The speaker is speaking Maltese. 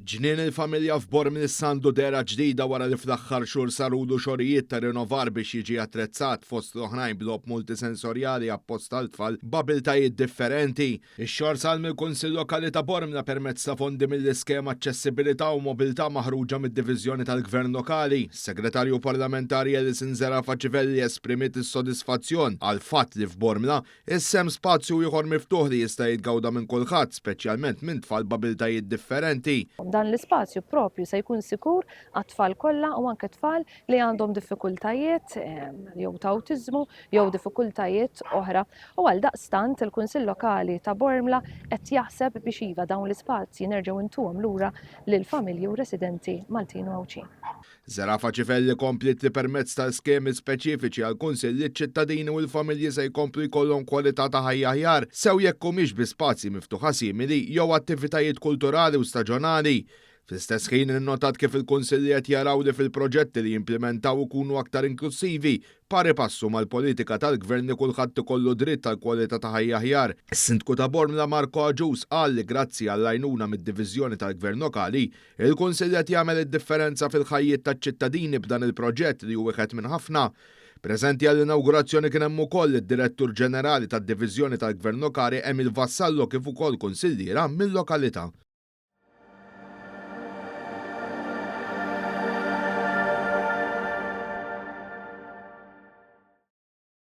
Ġnien il-Familja f'Bormla issa għandu dehra ġdida wara li fl-aħħar xhur sarulu xogħlijiet ta' rinnovar biex jiġi attrezzat fost l-oħrajn b'logħob multisensorjali apposta għal tfal b'abiltajiet differenti. Ix-xogħol sar mill-Kunsill Lokali ta' Bormla permezz ta' fondi mill-iskema Aċċessibilità u Mobilità maħruġa mid-Diviżjoni tal-Gvern Lokali. Is-Segretarju Parlamentari Alison Zerafa Civelli esprimiet is-sodisfazzjon għall-fatt li f'Bormla Issa hemm spazju ieħor miftuħ li jista' jitgawda minn kulħadd, speċjalment minn tfal b'abiltajiet differenti. Dan l-ispazju propju se jkun sikur għat-tfal kollha u anke tfal li għandhom diffikultajiet jew ta' awtiżmu jew diffikultajiet oħra. U għaldaqstant il-Kunsill Lokali ta' Bormla qed jaħseb biex iva dawn l-ispazji nerġgħu ntuhom lura lill-familji u residenti Maltin u Għawdxin. Zerafa Cifelli kompliet li permezz ta' skemi speċifiċi għall-kunsilli ċ-ċittadini u l-familji se jkomplu jkollhom kwalità ta' ħajja aħjar, sew jekk humiex bi spazji miftuħa simili jew attivitajiet kulturali u staġonali. Fl-istess ħin innotat kif il-kunsilli qed jaraw li fil-proġetti li jimplimentaw ikunu aktar inklussivi, pari passu mal-politika tal-Gvern li kulħadd ikollu dritt għal kwalità ta' ħajja aħjar. Is-Sindku ta' Bormla Marco Agius qal li grazzi għall-għajnuna mid-Diviżjoni tal-Gvern Lokali, Il-Kunsill qed jagħmel id-differenza fil-ħajjiet taċ-ċittadini b'dan il-proġett li hu wieħed minn ħafna. Preżenti għall-inawgurazzjoni kien hemm ukoll id-Direttur Ġenerali tad-Diviżjoni tal-Gvern Lokali Emil Vassallo kif ukoll kunsilliera mil-lokalità.